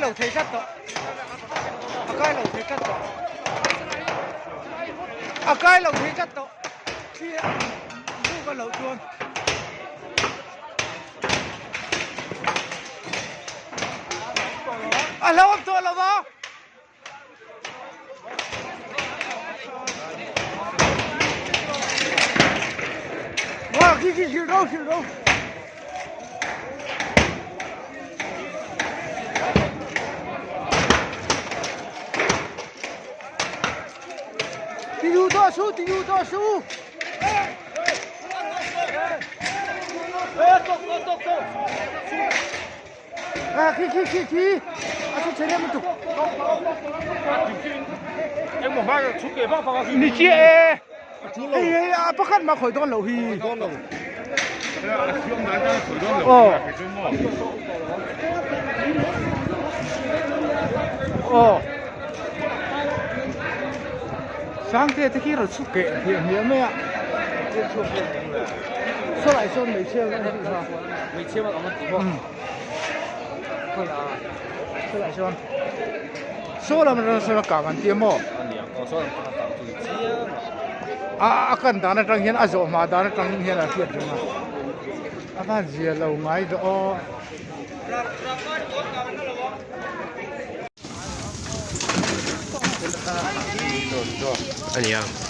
kai lo thei tlat tawh. A kai lo thei tlat tawh. A kai lo thei tlat tawh. Thli a buk a loh chuan. A hlauhawm tawh lo va. Wow, khi khi hrilh ro hrilh ro. Ti du to su, ti du to su. À, khi khi khi khi a chu chhe em tuk. Em một hai chú kể vang vang Ni chia e. Hei hei a pakhat ma khoi don lo hi. Don lo. Ờ. Ờ. Sáng te te khi rồi chu kệ hiam hiam mai a. Saw lai sawn hmeichhia an tih kha. Hmeichhia an awm an tih maw? Saw lai sawn. Saw lam atang sawn a kang an ti a maw? A ni ang aw saw lam atang a kang chu ni chiang a. A kan dan atang hian a zawh hma dan atang hian a hriat reng a. A van zia lo ngai ve aw. A ni ang.